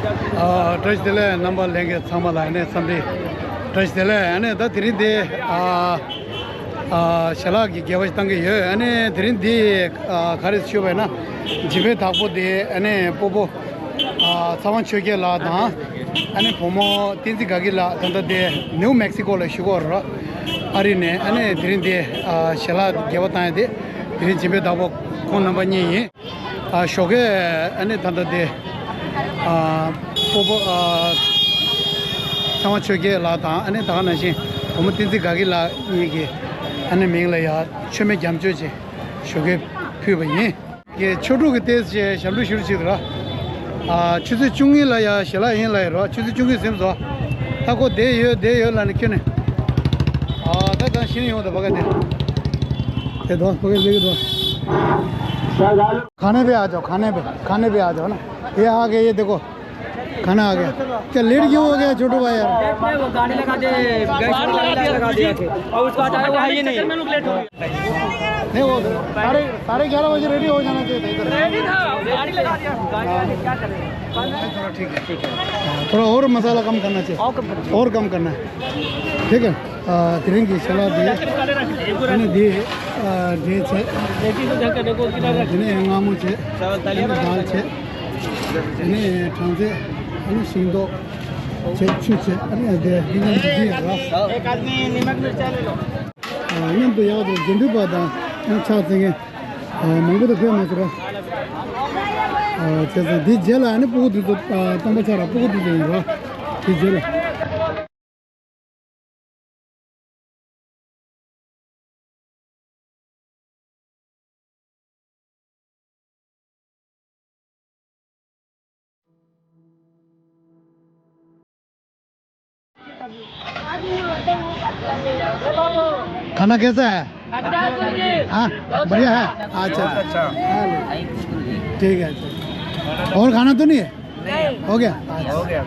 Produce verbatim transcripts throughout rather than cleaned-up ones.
ཨ། བཀྲ་ཤིས་བདེ་ལེགས། རྣམ་པ་ལྷན་རྒྱས་ཚང་མ་ལ་ཨ་ནི་འཚམས་འདྲི་བཀྲ་ཤིས་བདེ་ལེགས། ཨ་ནི་ད་དེ་རིང་འདི་ཨ་ཨ་ཞལ་ལག་གི་དགེ་བ་ཞིག་བཏང་གི་ཡོད། ཨ་ནི་དེ་རིང་འདི་ཨ་ག་རེ་ཞུ་བས་ན། སྦྱིན་པའི་བདག་པོ་འདི་ཨ་ནི་སྤོ་བོ་ཨ་ཚེ་དབང་ཆོས་རྒྱལ་ལགས་དང་། ཨ་ནི་བུ་མོ་བསྟན་འཛིན་དགའ་སྐྱིད་ལགས། ད་ལྟ་འདི་ནིའུ་མེག་སི་ཀོ་ལ་བཞུགས་ཡོད་རེད། ཨ་རི་ནས། ཨ་ནི་དེ་རིང་འདི་ཨ་ཞལ་ལག་དགེ་བ་བཏང་ཡ་འདི་དེ་རིང་སྦྱིན་པའི་བདག་པོ་ཁོང་རྣམ་པ་གཉིས་ཡིན། ཨ་ཞོགས་ཀས་ཨ་ནི་ད་ལྟ་དེ་ཨ་སྤོ་བོ་ཨ་ཚེ་དབང་ཆོས་རྒྱལ་ལགས་དང་། ཨ་ནི་ད་ག་ནང་བཞིན་བུ་མོ་བསྟན་འཛིན་དགའ་སྐྱིད་ལགས་གཉིས་ཀྱི་ཨ་ནི་མིང་ལ་ཡ་མཆོད་མེ་རྒྱ་མཆོད་ཅིག་ཞོགས་ཀས་ཕུལ་བ་ཡིན། གི་ཆོས་དྲུག་གི་ཏོག་ཙམ་ཞབས་བྲོ་ཞུ་རུ་ཅིག་ར། ཨ་ཆུ་ཚོད་བཅུ་གཉིས་ལ་ཡ་ཞལ་ལག་ཡིན་ལབ་ཡོད་ར། ཆུ་ཚོད་བཅུ་གཉིས་ཟིན་སོང་། ད་ཁོ་བསྡད་ཡོད་བསྡད་ཡོད་ལབ་ནས་ཁྱོན་ནས། ཨ་ད་ད་ཤི་ནས་ཡོང་ད་བ་ག་དེ། དེ་དོ་ཁོ་གི་ལེགས་དོ། खाने पे आ जाओ, खाने पे, खाने पे आ जाओ ना। ये आ गए, ये देखो, खाना आ गया। क्या लेट क्यों हो गया छोटू भाई यार? वो गाड़ी लगा दे, गैस वाली गाड़ी लगा दिया थे। और उसको हटाया, वो है ही नहीं। नहीं, वो साढ़े, साढ़े ग्यारह बजे रेडी हो जाना चाहिए था इधर। रेडी था, गाड़ी लगा दिया। गाड़ी वाले क्या करें? थोड़ा ठीक है, ठीक है। हाँ, थोड़ा और मसाला कम करना चाहिए। और कम करना चाहिए। और कम करना है। ठीक है। ཨ་དེ་རིང་གི་ཞལ་ལག་འདི་ཨ་ནི་འདི་ཨ་འབྲས་བྱས། དེ་ནས་མངར་མོ་བྱས། དེ་ནས་དཱལ་བྱས། དེ་ནས་སྦྲང་རྩི། ཨ་ནི་ཤིང་ཏོག་བྱས། ཆུ་བྱས། ཨ་ནི་འདི་འདི་མཉམ་དུ་འདི་ཡག་ར། ཨ་མཉམ་དུ་ཡག་དང་དགེ་འདུན་པ་དང་ཕྱག་འཚལ་མཁན་ཨ་མང་པོ་དང་ཕེབས་མ་ཐུབ་ར། ཨ་བྱས་ཙང་འདི་རྗེས་ལ་ཨ་ནི་སྤུ་གུ་དེ་ཚོ་ཨ་སྟོང་པ་ཆགས་ར། སྤུ་གུ་དེ་ཚོ་ཡིན་ར། འདི་རྗེས་ལ། खाना कैसा है? हाँ, बढ़िया है। अच्छा, अच्छा। ठीक है, अच्छा। और खाना तो नहीं है? हो गया? हो गया।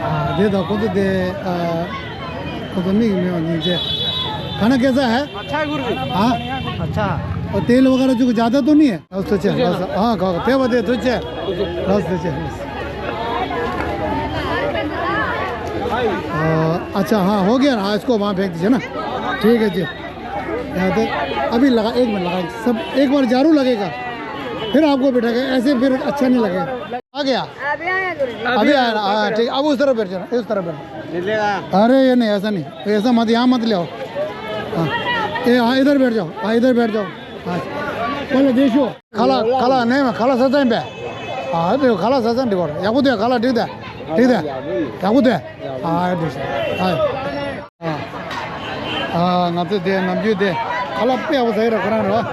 हाँ, दे दो, खुद दे, अ, खुद नहीं, मैं नीचे। खाना कैसा है? अच्छा है गुरु जी। हाँ? अच्छा। और तेल वगैरह जो ज़्यादा तो नहीं है? बस तो चल, बस। हाँ, खाओ, ते बदे तो चल। बस तो चल, बस। अ, अच्छा, हाँ, हो गया ना, इसको वहाँ फेंक दीजिए ना। ठीक है जी। यहाँ पे अभी लगा, एक मिनट लगा, सब एक बार झाड़ू लगेगा, फिर आपको बिठाएगा, ऐसे फिर अच्छा नहीं लगेगा। आ गया? अभी आया गुरु जी। अभी आया ना? हाँ, ठीक। अब उस तरफ बैठ जाना, इस तरफ बैठ। अरे, ये नहीं, ऐसा नहीं, ऐसा मत, यहाँ मत ले आओ। हाँ, ये, हाँ, इधर बैठ जाओ, हाँ, इधर बैठ जाओ। हाँ, बोलो, देखो। ཁ་ལག་ཁ་ལག་ནས་མ་ཁ་ལག་ཟ་ཚན་པས། ཨ་བེ་ཁ་ལག་ཟ་ཚན་འགྲིག་གོ། ཡག་པོ་འདུག་ཁ་ལག་འགྲིག་འདུག་འགྲིག་འདུག་ཡག་པོ་འདུག་ཨ་འགྲིག་ཨ། ཨ་ང་ཚོ་དེ་ནམ་རྒྱུན་དེ་ཁ་ལག་དཔེ་ཡག་པོ་ཟ་ཡི་ར། ཁོ་རང་རེད་བ།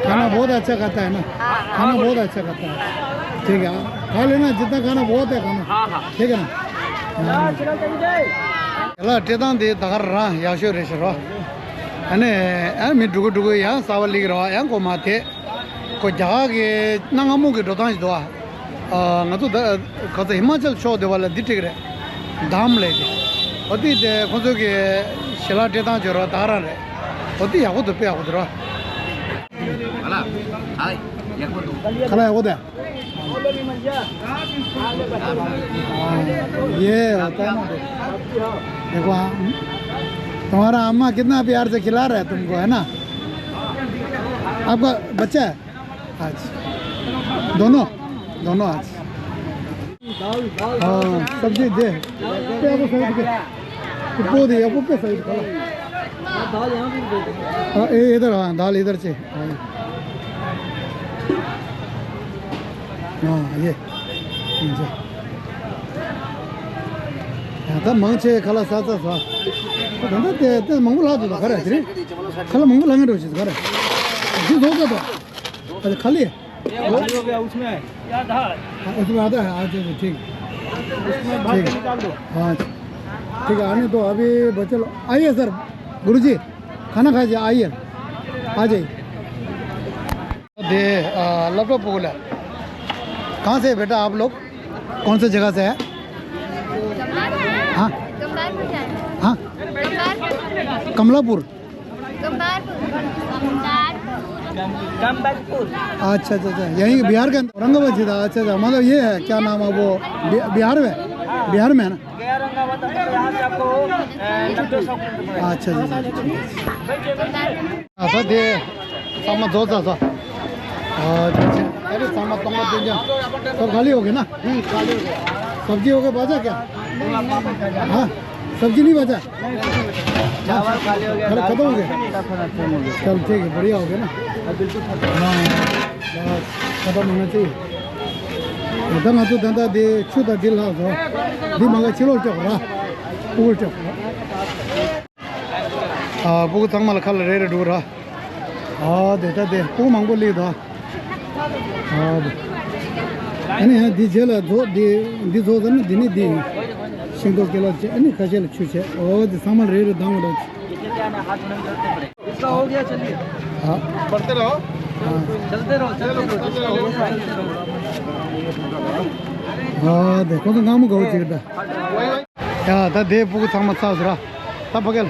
खाना बहुत अच्छा खाता है ना। खाना बहुत अच्छा खाता है। ठीक है। खा लेना जितना खाना बहुत है खाना। ठीक है ना। ཁ་ལག་སྤྲད་སྟངས་དེ་ད་ག་རང་ཡག་ཤོས་རེད་ཤག་ར། ཨ་ནི་ཨ་མི་འགྲོ་གི་འགྲོ་གི་ཡང་གསར་པ་སླེབས་ཀྱི་རེད་བ། ཡང་གོ་མ་དེ། ཁོ་རྒྱ་གར་གྱི་གནའ་སྔ་མོ་གི་འགྲོ་སྟངས་ཤིག་འདུག་ཨ། ང་ཚོ་ད་ག་ཚོད་ཧི་མ་ཅལ་ཕྱོགས་དེ་བ་ལ་འདི་འགྲིག་རེད། དམ་ལས་དེ། འོ་དེ་དེ་ཁོ་ཚོ་གི་ཞལ་ལག་སྤྲད་སྟངས་བྱོས་རོགས་ད་ག་རང་རེད། འོ་དེ་ཡག་པོ་འདུག་དཔེ་ཡག་པོ་འདུག་ར། ཁ་ལག་ཡག་པོ་འདུག་ཁ་ལག་ཡག་པོ་འདུག ये होता है ना, देखो, देखो, हाँ, तुम्हारा अम्मा कितना प्यार से खिला रहा है तुमको, है ना? आपका बच्चा है? आज दोनों, दोनों आज। हाँ, सब्जी दे। पे आपको सब्जी दे। वो दे, आपको पे सब्जी खा। हाँ, ए-, इधर, हाँ, दाल इधर से। हाँ। हाँ, ये। ཡང་ད་མང་ཆེ་ཁ་ལག་ཟ་ཚར་ཟ། ད་ལྟ་དེ་དེ་མང་པོ་ལྷག་འདུག་ད་ག་རེ་དེ་རིང་ཁ་ལག་མང་པོ་ལྷག་ངེས་འགྲོ་ཞིག་ག་རེ། འདི་བཟོ་ཚར་དང་། ཨ་ཁ་ལི། वो खाली हो गया, उसमें है। हाँ, उसमें आता है। अच्छा, अच्छा, ठीक। उसमें भर के निकाल दो। हाँ, ठीक है, आने दो, अभी बच्चे लोग। आइए सर, गुरुजी, खाना खाइए, आइए, आ जाइए। दे, अ, लैपटॉप बोला। कहाँ से है बेटा आप लोग? कौन से जगह से है? हाँ? हाँ? कमलापुर। गंबारपुर। गंबारपुर। कमबख्तपुर। अच्छा, अच्छा, अच्छा, यहीं बिहार के अंदर, औरंगाबाद जिला। अच्छा, अच्छा, मतलब ये है, क्या नाम है वो, बि-, बिहार में, बिहार में है ना? गया औरंगाबाद, तो यहाँ से आपको, अ, नब्बे सौ किलोमीटर पड़ेगा। अच्छा, अच्छा, अच्छा, अच्छा। ད་དེ་ཚང་མ་རྫོགས་ཚར་སོང་། ཨ་ཅེ་ཅེ། ཨ་རི་ཚང་མ་སྟོང་པ་སྟོན་ཀྱང་། सब खाली हो गया ना? हम्म, खाली हो गया। सब्जी हो गया, बचा क्या? हाँ, सब्जी नहीं बचा? चावल खाली हो गया, खत्म हो गया? चल, ठीक है, बढ़िया हो गया ना? हाँ, बस खत्म होना चाहिए। ད་ང་ཚོ་ད་ལྟ་དེ་ཆུ་དང་དེ་ལྷག་སོང་། འདི་མ་ག་ཕྱི་ལོགས་ལྕོག་ར། ཕྲུ་གུ་ལྕོག་ར། ཨ། ཕྲུ་གུ་ཚང་མ་ལ་ཁ་ལ་རེ་རེ་འགྲོ་ར། ཨ། དེ་ད་དེ་ཕྲུ་གུ་མང་པོ་སླེབས་འདུག་ཨ། ཨ་ནི་ཡང་འདི་རྗེས་ལ་རྫོགས། འདི་འདི་རྫོགས་ཚར་ན་འདི་ནས་འདི་ཤིང་ཏོག་སྐྱེ་ལ་བྱས། ཨ་ནི་ཁ་ཤས་ལ་ཆུ་བྱས། ཨོ། འདི་ཚང་མ་ལ་རེ་རེ་བཏང་བ་འདྲ། इसका हो गया, चलिए। हाँ। बढ़ते रहो। हाँ। चलते रहो, चलते रहो। हाँ, देखो तो काम गौ चिरदा। ཡ། ད་དེ་ཕྲུ་གུ་ཚང་མ་ཚར་སོང་ར། ད་ཕ་གི་ལ།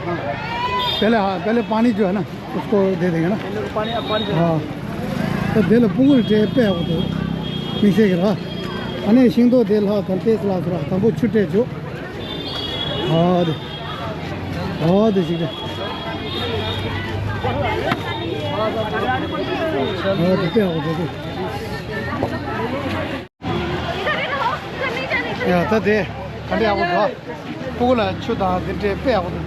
पहले, हाँ, पहले पानी जो है ना, उसको दे देंगे ना। इन लोग को पानी, अब पानी दे। हाँ। ད་དེ་ལ་ཕྲུ་གུ་སྤྲད་པས་འོ་དེ། དམིགས་བསལ་གྱི་ར། ཨ་ནི་ཤིང་ཏོག་དེ་ལྷག་དང་ཏེས་ལྷག་སོང་ར། དང་པོ་ཆུ་སྤྲད་བཅུག་ཨ་དེ། ཨ་དེ་ཞིག་རེད། ཨ་དེ་དཔེ་ཡག་པོ་འདུག་ཡ། ད་དེ་ག་འདྲ་ཡག་པོ་འདུག་ཕྲུ་གུ་ལ་ཆུ་དང་དེ་འདྲས་དཔེ་ཡག་པོ་འདུག་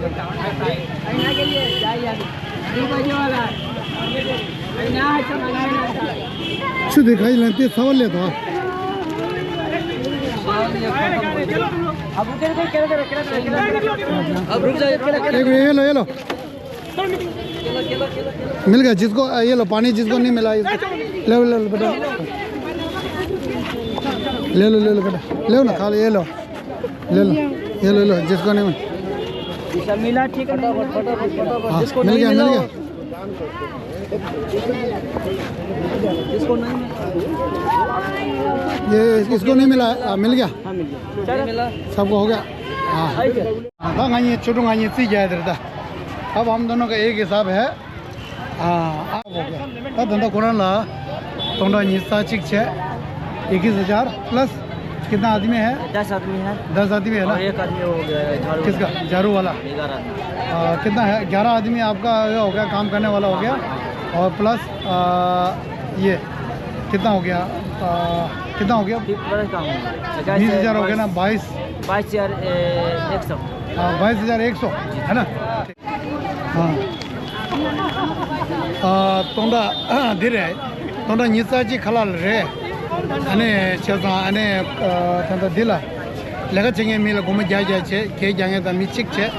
ཆུ་དེ་ག་ཡིན་ལ་དེ་ཚ་བ་སླེབས་དང་། अब रुक जाओ, रुक जाओ, रुक जाओ। एक मिनट, ये लो, ये लो। मिल गया जिसको, ये लो पानी, जिसको नहीं मिला इसको। ले लो, ले लो बेटा, ले लो, ले लो बेटा, ले लो ना, खा लो, ये लो, ले लो, ये लो, लो, जिसको नहीं मिला। जिसको मिला, ठीक है, नहीं मिला। हाँ, जिसको मिल नहीं गया, मिला मिल गया। जिसको नहीं मिला। ये इसको नहीं मिला, आ, मिल गया। हाँ, मिल गया। सबको हो गया। हाँ। ད་ང་གཉིས་ཆུ་དྲུང་ང་གཉིས་རྩིས་རྒྱག་ཡ་དེ་རེད་ད། अब हम दोनों का एक हिसाब है। हाँ, अब हो गया। ད་ད་ད་ཁོ་རང་ལ་སྟོང་ཕྲག་ཉི་ཤུ་རྩ་གཅིག་བྱས། इक्कीस हज़ार प्लस कितना आदमी है? दस आदमी है। दस आदमी है ना? और एक आदमी वो गया है, झाड़ू किसका? वाला। झाड़ू वाला। ग्यारह आदमी। आ, कितना है? ग्यारह आदमी आपका हो गया, काम करने वाला हो गया। और प्लस, आ, ये कितना हो गया? आ, कितना हो गया? फिर प्लस का हो गया? बीस हज़ार हो गया ना? बाईस। बाईस हज़ार, ए, एक सौ। हाँ, बाईस हज़ार एक सौ, है ना? हाँ। ཨ། སྟོང་ཕྲག་འདི་རེད། སྟོང་ཕྲག་ཉི་ཤུ་རྩ་གཅིག་ཁ་ལག་ལ་རེད། ཨ་ནི་བྱས་ཙང་ཨ་ནི་ཨ། ད་ལྟ་འདི་ལ་ལས་ཀ་བྱེད་མཁན་མི་ལ་སྒོར་མོ་བརྒྱ་བརྒྱ་བྱས། གད་རྒྱག་མཁན་དང་མི་གཅིག་བྱས།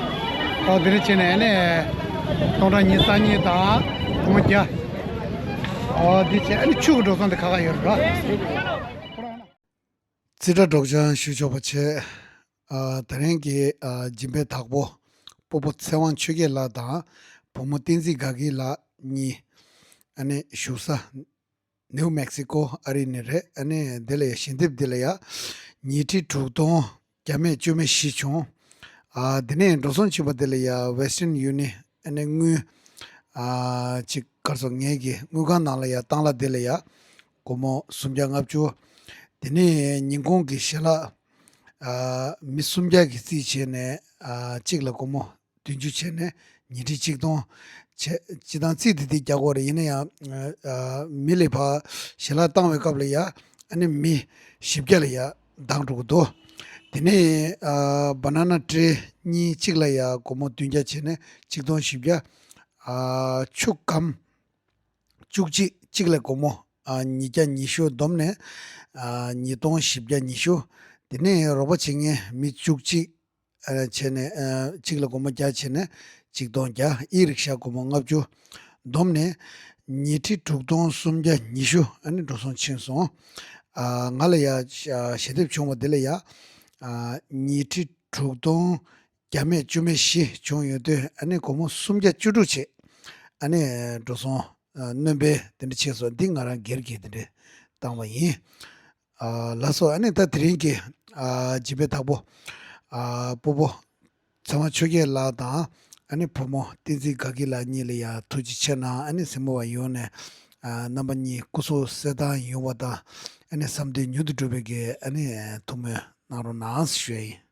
ཨོ། འདི་འདྲ་བྱས་ནས་ཨ་ནི་སྟོང་ཕྲག་ཉི་ཤུ་རྩ་གཉིས་དང་སྒོར་མོ་བརྒྱ། ཨོ། འདི་བྱས། ཨ་ནི་ཆུ་གི་འགྲོ་སོང་དེ་ཁག་ཁག་ཡོད་རེད་ར། རྩིས་ཁྲ་སྒྲོག་སྦྱང་ཞུ་ཆོག་པ་བྱས། ཨ། དེ་རིང་གི་ཨ། སྦྱིན་པའི་བདག་པོ་སྤོ་བོ་ཚེ་དབང་ཆོས་རྒྱལ་ལགས་དང་བུ་མོ་བསྟན་འཛིན་དགའ་སྐྱིད་ལགས་གཉིས། ཨ་ནི་བཞུགས་ས་ནིའུ་མེག་སི་ཀོ་ཨ་རི་ནས་རེད། ཨ་ནི་འདི་ལ་ཡ་ཞལ་འདེབས་འདི་ལ་ཡ་ཉིས་ཁྲི་དྲུག་སྟོང་བརྒྱ་མེད་བཅུ་མེད་བཞི་བྱུང་། ཨ། དེ་ནས་འགྲོ་སོང་ཕྱིན་པ་འདི་ལ་ཡ་Western Union ཨ་ནི་དངུལ། ཨ། ཅིག་ག་རེ་ཟེར། ངེད་ཀྱི་དངུལ་ཁང་ནང་ལ་ཡ་བཏང་གླ་དེ་ལ་ཡ་སྒོར་མོ་སུམ་བརྒྱ་ལྔ་བཅུ། དེ་ནས་ཉིན་གུང་གི་ཞལ་ལག་ཨ། མི་སུམ་བརྒྱ་གིས་རྩིས་བྱས་ནས། ཨ། གཅིག་ལ་སྒོར་མོ་བདུན་ཅུ་བྱས་ནས་ཉིས་ཁྲི་གཅིག་སྟོང་བྱས། སྤྱིར་བཏང་རྩིས་དེ་དེ་རྒྱག་དགོས་རེད། ཡིན་ན་ཡང་། ཨ། མི་ལ་ཕར་ཞལ་ལག་བཏང་བའི་སྐབས་ལ་ཡ་ཨ་ནི་མི་བཞི་བརྒྱ་ལ་ཡ་འདང་འགྲོ་གི་འདུག་དེ་ནས། ཨ། བ་ན་ན་ཊི་རེ་གཉིས། གཅིག་ལ་ཡ་སྒོར་མོ་བདུན་བརྒྱ་བྱས་ནས་གཅིག་སྟོང་བཞི་བརྒྱ། ཨ། ཆུ་སྒམ་བཅུ་གཅིག་གཅིག་ལ་སྒོར་མོ། ཨ། ཉིས་བརྒྱ་ཉི་ཤུ་བསྡོམས་ནས། ཨ། ཉིས་སྟོང་བཞི་བརྒྱ་ཉི་ཤུ། དེ་ནས་རོགས་པ་བྱེད་མཁན་མི་བཅུ་གཅིག་ཨ། བྱས་ནས། ཨ། གཅིག་ལ་སྒོར་མོ་བརྒྱ་བྱས་ནས་གཅིག་སྟོང་བརྒྱ། ཨི་རིག་ཤ་སྒོར་མོ་ལྔ་བཅུ་བསྡོམས་ནས་ཉིས་ཁྲི་དྲུག་སྟོང་སུམ་བརྒྱ་ཉི་ཤུ་ཨ་ནི་འགྲོ་སོང་ཕྱིན་སོང་། ཨ། ང་ལ་ཡ་ཞལ་འདེབས་བྱུང་བ་དེ་ལ་ཡ། ཨ། ཉིས་ཁྲི་དྲུག་སྟོང་བརྒྱ་མེད་བཅུ་མེད་བཞི་བྱུང་ཡོད་དུས། ཨ་ནི་སྒོར་མོ་སུམ་བརྒྱ་བཅུ་དྲུག་བྱས། ཨ་ནི་འགྲོ་སོང་། ཨ། སྣོན་པ་དེ་འདྲ་བྱས་སོང་། འདི་ང་རང་སྒེར་གྱིས་དེ་འདྲ་བཏང་བ་ཡིན། ཨ། ལགས་སོ། ཨ་ནི་ད་དེ་རིང་གི། ཨ། སྦྱིན་པའི་བདག་པོ། ཨ། སྤོ་བོ་ཚེ་དབང་ཆོས་རྒྱལ་ལགས་དང་། ཨ་ནི་བུ་མོ་བསྟན་འཛིན་དགའ་སྐྱིད་ལགས་གཉིས་ལ་ཡ་ཐུགས་རྗེ་ཆེ་གནང་། ཨ་ནི་གཟིགས་མོ་བ་ཡོངས་ནས། རྣམ་པ་གཉིས་སྐུ་གཟུགས་གསལ་ཐང་ཡོང་བ་དང་། ཨ་ནི་བསམ་དོན་མྱུར་དུ་འགྲུབ་པའི་གི་ཨ་ནི་ཐུགས་སྨོན་གནང་རོགས་གནང་ཞུ་ཡ་ཡིན།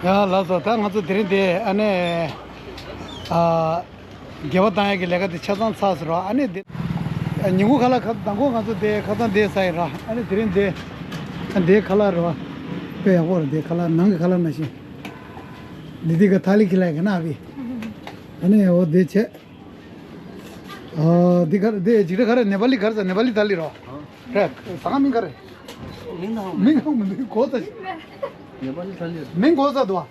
ཡ་ལགས་སོ། ད་ང་ཚོ་དེ་རིང་དེ་ཨ་ནི་ཨ་སྒལ་པ་བཏང་ཡག་གི་ལས་ཀ་དེ་ཆ་ཚང་ཚར་སོང་ར། ཨ་ནི་དེ་ཉིན་གུང་ཁ་ལག་ཁ་མདང་དགོང་ང་ཚོ་དེ་ཁ་སང་དེ་ཟ་ཡིན་ར། ཨ་ནི་དེ་རིང་དེ་དེ་ཁ་ལག་རེད་བ། དཔེ་ཡག་པོ་རེད། དེ་ཁ་ལག་ནང་གི་ཁ་ལག་ནང་བཞིན། འདི་དེ་ག་ཐ་ལི་ཁི་ལ་གི་ན་བི། ཨ་ནི་འོ་དེ་བྱས། ཨ་འདི་ག་རེད། འདི་ཇི་འདྲ་ག་རེད། ནེ་པ་ལི་ག་རེ་ཟ། ནེ་པ་ལི་ཐ་ལི་རོ། རེད། ཟ་ཁང་མིང་ག་རེད། མིང་དང་མིང་གང་མི་འདུག་གོ་ས། ནེ་པ་ལི་ཐ་ལི། མིང་གོ་ས་འདུག་ཨ།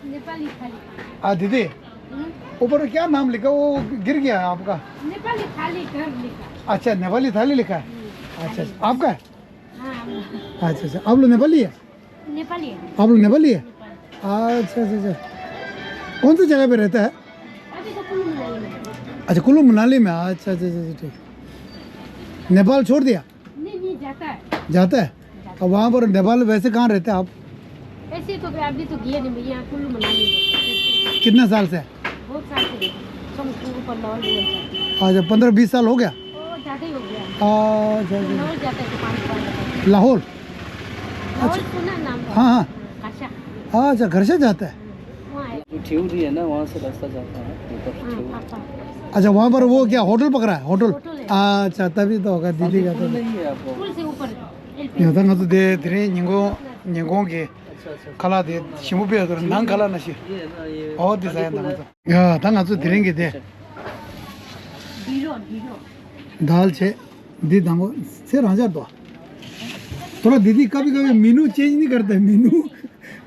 नेपाली थाली। हाँ, दीदी, हम्म? ऊपर क्या नाम लिखा? वो गिर गया आपका। नेपाली थाली घर लिखा। अच्छा, नेपाली थाली लिखा है। हम्म, अच्छा, थाली। आपका है? हाँ, हाँ। अच्छा, अच्छा, आप लोग नेपाली है? नेपाली है। आप लोग नेपाली है? नेपाली। अच्छा, अच्छा, अच्छा। कौन सी जगह पे रहता है? अभी तो कुल्लू मनाली में। अच्छा, कुल्लू मनाली में। अच्छा, अच्छा, अच्छा, अच्छा, ठीक। नेपाल छोड़ दिया? नहीं, नहीं, जाता है। जाता है? जाता है। अब वहाँ पर नेपाल वैसे कहाँ रहते हैं आप? ऐसे तो अभी तो गया नहीं भैया, कुल्लू मनाली में। कितना साल से? बहुत साल से। कम से कम ऊपर लाहौल भी हो जाता है। अच्छा, पन्द्रह बीस साल हो गया? ओ, ज़्यादा ही हो गया। अच्छा, अच्छा। लाहौल जाता है तो पाँच साल। लाहौल? लाहौल अच्छा। सुना नाम? हाँ, हाँ। हाँ, घरशा। अच्छा, घरशा जाता है। वहाँ है। जो ठेऊ रही है ना, वहाँ से रास्ता जाता है ऊपर हाँ, ठेऊ। पापा। अच्छा, वहाँ पर वो क्या होटल पकड़ा है? होटल? होटल है। अच्छा, तभी तो होगा, दीदी का तो। पुल नहीं है आपको? पुल से ऊपर। ཡང་ད་ང་ཚོ་དེ་དེ་རིང་ཉིན་གུང་ཉིན་གུང་གི་ཁ་ལག་དེ་ཞིམ་པོ་དཔེ་ཡོད་ནང་ཁ་ལག་ན་ཤི། ཨོ་དེ་ཟ་ཡ་ད་ང་ཚོ། ཡ་ད་ང་ཚོ་དེ་རིང་གི་དེ། दाल ཆེ། འདི་དང་པོ་ཚེ་རང་འཇགས་དོ། थोड़ा दीदी कभी कभी मेनू चेंज नहीं करता है, मेनू।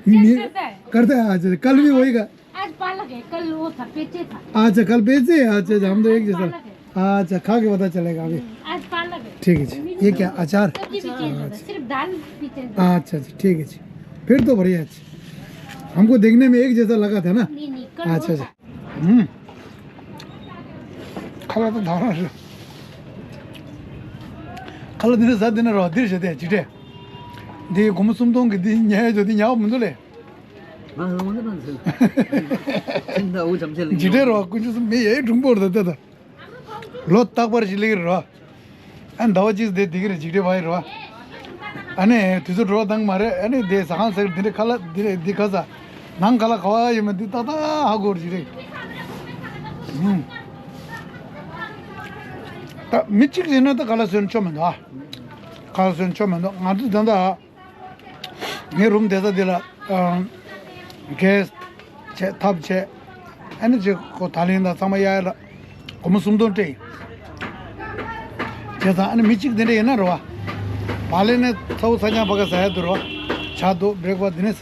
चेंज करता है। करता है। अच्छा, कल भी वही का। आज पालक है, कल वो था, पेचे था। अच्छा, कल पेचे है। अच्छा, अच्छा, हम तो एक जैसा। पालक है। अच्छा, खा के पता चलेगा अभी। हम्म, आज पालक है। ठीक है जी। ये क्या, अचार? सब्जी भी चेंज होता है, सिर्फ दाल भी चेंज होता है। अच्छा, अच्छा, ठीक है जी। फिर तो बढ़िया है जी। हमको देखने में एक जैसा लगा था ना। नहीं, नहीं, कल वो था। अच्छा, अच्छा। हम्म। ཁ་ལག་ད་དང་རང་རེད། ཁ་ལག་འདི་འདྲ་ཟ་འདི་ན་རོ་འདིར་བྱས་ཏེ་ཅི་སྟེ། འདི་སྒོར་མོ་སུམ་སྟོང་གི་འདི་ཉལ་ཡ་ཅོ་འདི་ཉལ་བ་མི་འདུག་ལེ། ང་ལོ་ང་ལོ་ང་ཚོ། ཅི་སྟེ་རོ་ཀུན་ཅི་སུ་མི་ཡའི་གྲུང་པོར་ད་ལྟ་ད། ལོ་རྟག་པར་ཅི་ལེགས་རོ། ཨ་ཟླ་བ་གཅིག་དེ་འདི་གི་རེད་འཇིགས་བྲལ་བ་ཡི་རེད་བ། ཨ་ནི་དུས་ཚོད་འགྲོ་བ་དང་མ་རེད། ཨ་ནི་དེ་ཟ་ཁང་ཟེར་འདི་འདྲ་ཁ་ལག་འདི་རེད་འདི་ཁ་ཟ། ནང་ཁ་ལག་ག་བ་ཡོད་མེད་འདི་ཏག་ཏག་ཧ་གོ་རེད་འཇིགས་བྲལ། ཧུམ། ད་མི་གཅིག་ཡིན་ན་ད་ཁ་ལག་བཟོས་ན་ཆོ་མི་འདུག་ཨ། ཁ་ལག་བཟོས་ན་ཆོ་མི་འདུག་ང་ཚོ་ད་ལྟ། ངའི་རུམ་བསྡད་ས་འདི་ལ་ཨམ། གེ་སི་བྱས་ཐབ་བྱས། ཨ་ནི་ཅིག་ཁོ་ད་ལན་དང་ཚང་མ་གཡར་ལ་སྒོར་མོ་སུམ་སྟོང་སྤྲད་ཡིན། བྱས་ཙང་ཨ་ནི་མི་གཅིག་དེ་འདྲ་ཡིན་ན་རེད་བ། བག་ལེབ་ནས་ཚ་བོ་ཚ་རྐྱང་ཕ་ག་ཟ་ཡ་འདུག་རེད་བ། ཇ་འདུག་བྷི་རེག་ཕ་སི་འདི་ནས་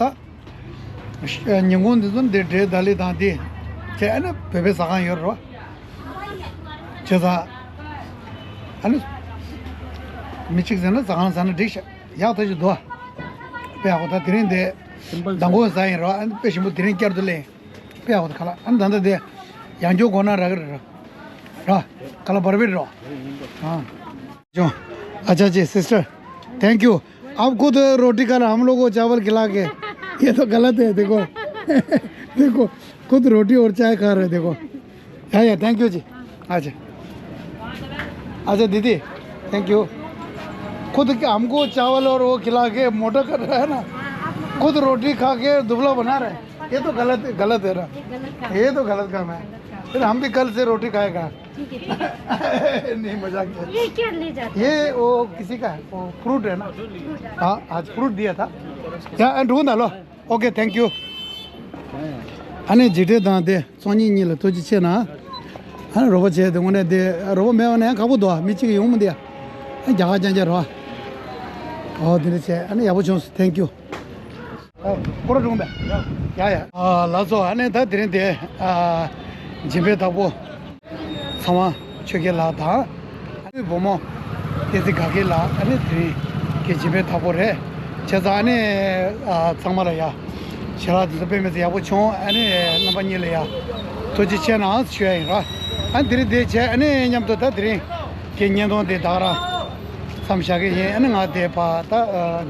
ཟ། ཉིན་གུང་འདི་ཚོ་འདི་འབྲས་ད་ལི་དང་འདི། བྱས་ཨ་ནི་བོད་པའི་ཟ་ཁང་ཡོད་རེད་བ། བྱས་ཙང་། ཨ་ནི། མི་གཅིག་ཟ་ན་ཟ་ཁང་ཟ་ན་འགྲིག་ཤག་ཡག་ཐག་ཆོད་འདུག་དཔེ་ཡག་པོ་ད་དེ་རིང་དེ་མདང་དགོང་ཟ་ཡིན་རོགས། ཨ་ནི་དཔེ་ཞིམ་པོ་དེ་རིང་བསྐྱར་དུ་ལེན། དཔེ་ཡག་པོ་ད་ཁ་ལག་ཨ་ནི་ད་ལྟ་དེ་ཡང་སྐྱོར་དགོས་ན་རག་གི་རེད་རོགས། རོགས་ཁ་ལག་བར་བེད་རོགས། ཨ། जो। अच्छा जी सिस्टर, थैंक यू। आप खुद रोटी खाना हम लोग को चावल खिला के, ये तो गलत है। देखो, देखो, खुद रोटी और चाय खा रहे हैं, देखो। या, या, थैंक यू जी। अच्छा। अच्छा दीदी, थैंक यू। खुद के हमको चावल और वो खिला के मोटा कर रहा है ना, खुद रोटी खा के दुबला बना रहे हैं। ये तो गलत, गलत है ना। ये गलत काम ये तो गलत काम है। फिर हम भी कल से रोटी खाएगा। ठीक है, ठीक है। नहीं, मजाक किया। ये क्या ले जाते हैं? ये वो किसी का है, वो फ्रूट है ना। हाँ, आज फ्रूट दिया था। या, ढूंढ लो। OK, thank you। ཨ་ནི་འཇིགས་བྲལ་དང་དེ་སང་ཉིན་གཉིས་ལ་ཐུགས་རྗེ་ཆེ་གནང་། ཨ་ནི་རོགས་པ་བྱས་དེ་དངོས་གནས་དེ་རོགས་པ་མེད་པ་ན་ཡང་ཁག་པོ་འདུག་མི་གཅིག་ཡོང་མི་འདུག་ཨ་རྒྱ་གར་རྐྱང་རྐྱང་རེད་བ། ཨོ་དེ་འདྲ་བྱས་ཨ་ནི་ཡག་པོ་བྱུང་སོང་། Thank you། ཨ། སྐོར་ར་འགྲོ་འདུག་ཡ་ཡ། ཨ་ལགས་སོ། ཨ་ནི་ད་དེ་རིང་དེ་ཨ་སྦྱིན་པའི་བདག་པོ། ཚང་མ་ཆོས་རྒྱལ་ལགས་དང་། ཨ་ནི་བུ་མོ་བསྟན་འཛིན་དགའ་སྐྱིད་ལགས། ཨ་ནི་དེ་རིང་གི་སྦྱིན་པའི་བདག་པོ་རེད། བྱས་ཙང་ཨ་ནི་ཨ་ཚང་མ་ལ་ཡ་ཞལ་ལག་འདི་ཚོ་དཔེ་མི་སྲིད་ཡག་པོ་བྱུང་། ཨ་ནི་རྣམ་པ་གཉིས་ལ་ཡ་ཐུགས་རྗེ་ཆེ་གནང་ཞུ་ཡ་ཡིན་ར། ཨ་ནི་དེ་རིང་དེ་བྱས་ཨ་ནི་མཉམ་དུ་ད་དེ་རིང་གི་བརྙན་ཐུང་དེ་ད་ག་རང་མཚམས་བཞག་གི་ཡིན། ཨ་ནི་ང་དེ་ཕར་ད་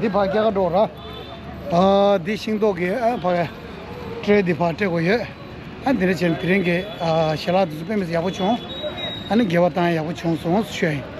འདི་ཕར་རྒྱ་གར་འགྲོ་ར། ཨ་འདི་ཤིང་ཏོག་གི་ཨ་ཕར་ཊེ་འདི་ཕར་སྤྲད་དགོས་ཡོད། ཨ་འདི་འདྲ་བྱས་ནས་དེ་རིང་གི་ཨ་ཞལ་ལག་འདི་ཚོ་དཔེ་མི་སྲིད་ཡག་པོ་བྱུང་། ཨ་ནི་དགེ་བ་བཏང་ཡག་པོ་བྱུང་སོང་ཞུ་ཡ་ཡིན།